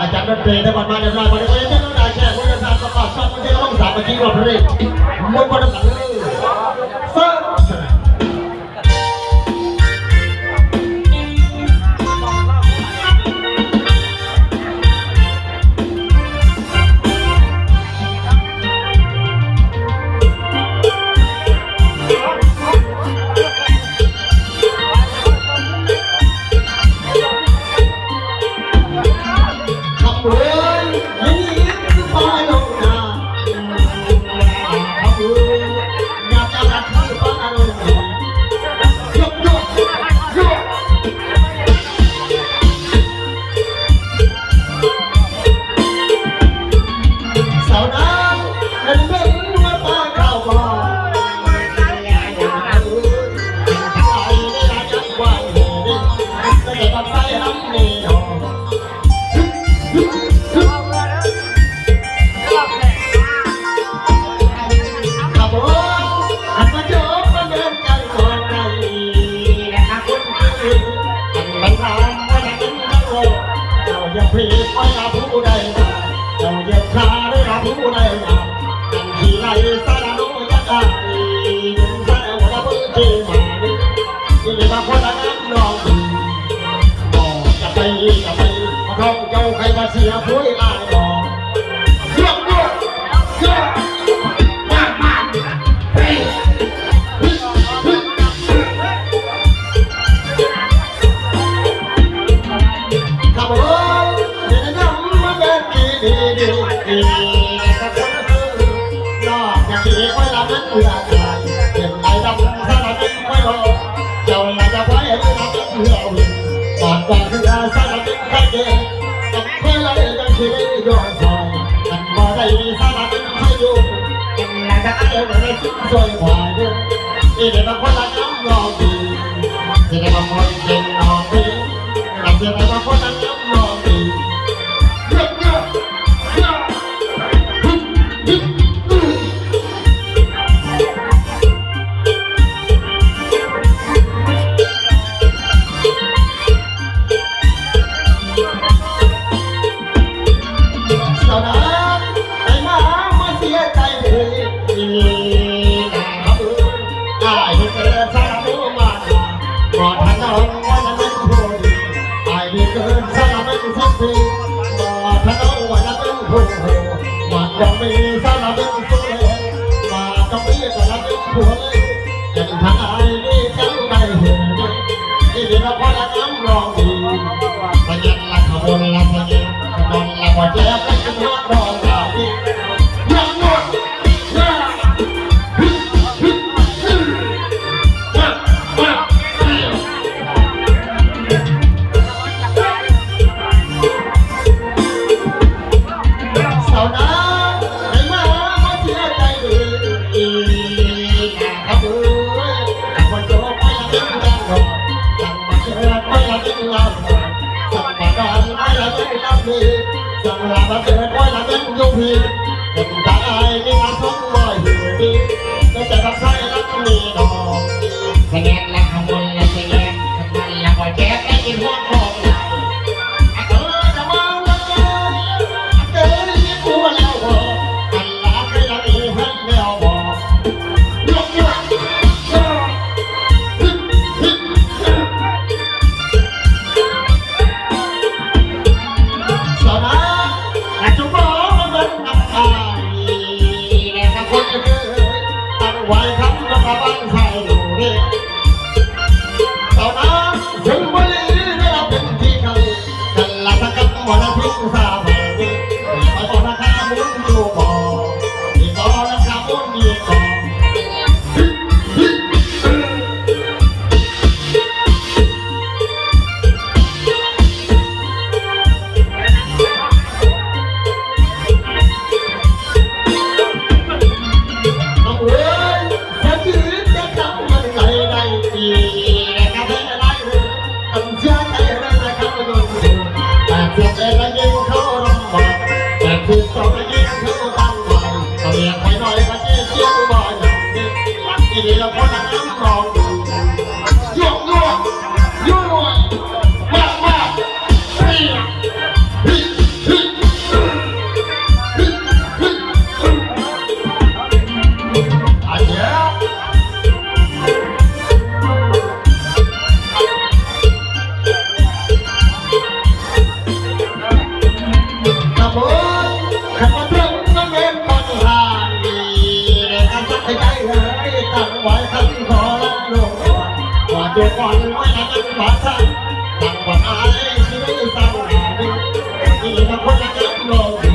ອາຈານດົນຕີໄດ້ບັດມາຮຽບຮ້ອຍ ບັດນີ້ເຈົ້າໜ້າແຂກ ບໍລິສັດ ປະກອບຊອບ ເຈົ້າລະວົງສາມັກຄີ ລວມເພລງ ມົນບໍ່ນຳກັນເລີຍ ເຊີນ. ສາວນາງ ເຫັນເບິ່ງວ່າຕາຂາວບໍ່ ເຫັນທັງຫຼາຍເວລາຍັງວ່າງ ເຫັນແຕ່ບັກໄຊນຳນີ້ດອກ ຂະບວນ ອັນມາຈົບມາເດີນ ເຈົ້າຢ່າເພໄປລະຜູ້ໃດມາ ເຈົ້າຢ່າຄາເດີລະຜູ້ໃດມາ ອັນທີ່ໄລ່ສາລະໂນຈັກອາຍ ແຊວລະເບີເຈມາເດີ ຊິໄດ້ມາຄົນລະງາມນ້ອງ ບໍ່ຈະໄປຈະໄປ ເພາະນ້ອງເຈົ້າໃຄ່ວ່າເສຍຜູ້ອາຍບໍ່ ເສຍຜູ້ ເສຍ ມາ ມາ ເຮີ ຄັບເອີຍ ເດີນນຳມາແບບດີໆ ນອກຈາກທີ່ຂ້ອຍລະເປັນເອື້ອກາຍ ເປັນໄອດຳສາລະເປັນຂ້ອຍບໍ່ ເຈົ້າລະຈະໄປເຫຼືອເປັນເຮືອວິນ ບາດວ່າເຮືອສາລະເປັນໄຄເກ ກັບຂ້ອຍລະເດ ຈັ່ງຊິໄດ້ຍ້ອນສອຍ ຄັນບໍ່ໄດ້ສາລະເປັນໄຄຢູ່ ຈັ່ງລະຈະໄດ້ມາໄດ້ ຊ່ວຍຂ້ອຍເດີ ອີເດມາຄົນລະກຳລອງດີ ຊິໄດ້ມາຄົນເກັ່ງລອງດີ ຊິໄດ້ມາຄົນລະກຳລອງດີ ສາວນາງ ໄດ້ມາ ມາເສຍໃຈເດີ ອີນາງຄຳເອີຍ ອ້າຍເຮັດເກີນສາລະໂນມາດາ ບໍ່ທັນນ້ອງວ່າລະເປັນຜູ້ດີ ອ້າຍເຮັດເກີນສາລະເປັນສິບປີ ບໍ່ທັນນ້ອງວ່າລະເປັນຜູ້ໂຫ ມັກບໍ່ມີສາລະເປັນຜູ້ແລ ມັກຕ້ອງມີສາລະເປັນຜູ້ແລ ຈັ່ງທັນອ້າຍນີ້ຈັ່ງໄດ້ເຫັນ ອີເດມາຄົນລະກຳລອງດີ ສະແກນລະຂະບົນລະສະແກນ ຂະບົນລະບໍ່ແຈກ ລະກິນຮອດດອກດາວດີ ສາວນາງ ໃຫ້ມາ ມາເສຍໃຈເດີ ຄັບເອີຍ ຄັນບໍ່ຈົບໄປລະເປັນການນອນ ຄັນບໍ່ເກີດໄປລະເປັນລາວ ຄັນບໍ່ນອນໄປລະເປັນລາວເດີ ຄັນລະບໍ່ເກີດໄປລະເປັນຢູ່ພີ້ ເປັນຕາຍມີອາສົງບໍ່ເຫັນດີ ແຕ່ຈະຮັກສາຍລັກນີ້ດອກ ສະແງນລະຂະບົນລະສະແງນ ຄັນລະບໍ່ແຈກໄດ້ກິນຮອດຂອງລາວ ສາວນາງ ອາຈຸບໍ່ເບິ່ງນຳອາຍ ແລະນຳຄົນເດີ ຕັ້ງໄວ້ຄຳນຳລະວັງໃສ່ເດີ ສາວນາງ ຊົນບຸລີ ໄດ້ຮັບເປັນທີ່ຄັນ ກັນລະສະກັດບໍ່ລະພິງສາບານ ໄປບໍ່ລະຄາມຸນຢູ່ບໍ່ ໄປບໍ່ລະຄາມຸນຢູ່ບໍ່ ນ້ອງເອີຍ ສະຈີດແຕ່ເຈົ້າມັນໄດ້ໄດ້ດີ ແລະກະແທ້ໄດ້ເດີ ຄັນເຊື່ອໃຈເດີ ແຕ່ເຂົາຍົນເດີ ແປດສິບເອັດລະຍິງເຂົາລຳບາກ ແປດສິບສອງລະຍິງເຂົາຕັ້ງໄວ້ ກະເມຍໄປໜ້ອຍກະເຈສຽງບໍ່ຍັງເດ ລັກອີ່ຫຼີລະຄົນລະງາມນ້ອງ ຍວກ ຍວກ ຍວກ ມາ ມາ ເຮີ ເຮີ ຄັນມາເຖິງນຳເວັນຕອນທາງນີ້ ແລະກະສັກໃຈເອີຍ ຕັ້ງໄວ້ຄັນຂໍລາລົງ ວ່າຕົວກ່ອນໄວ້ລະກັນວ່າຊັ້ນ ຕັ້ງວ່າອາຍຊິໄດ້ສັ່ງ ນີ້ລະຄົນລະກັນລອງດີ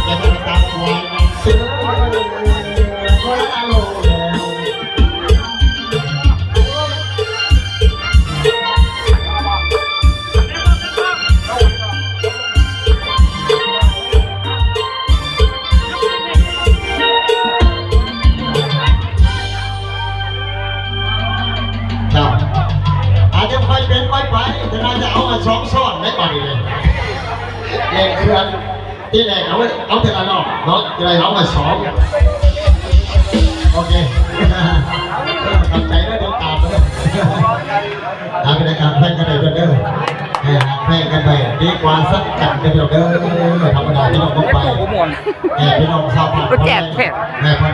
ແຕ່ບໍ່ໄດ້ຕັ້ງວ່າເຊີນ ຂໍລາລົງແລ້ວ. ເຈົ້າ ອາດຈະຄ່ອຍເປັນຄ່ອຍໄປ ແຕ່ໜ້າຈະເອົາມາສອງຊ້ອນໃນບາດນີ້ເດ້ ແລ່ນເຄື່ອນ ທີແລກເອົາ ເອົາແຕ່ລະນອກເນາະ ຈະໄດ້ເອົາມາສອງ ໂອເຄ ຂອບໃຈເດີ ຕິດຕາມເດີ ຫາເປັນອາການແພງກັນໄດ້ເດີ ໃຫ້ຫາແພງກັນໄດ້ ດີກວ່າຊັກກັນເດີ ພີ່ນ້ອງເດີ ທຳມະດາພີ່ນ້ອງທົ່ວໄປ ແຕ່ພີ່ນ້ອງຊາວບ້ານ ແຈກແທ້ ໃຫ້ເພິ່ນ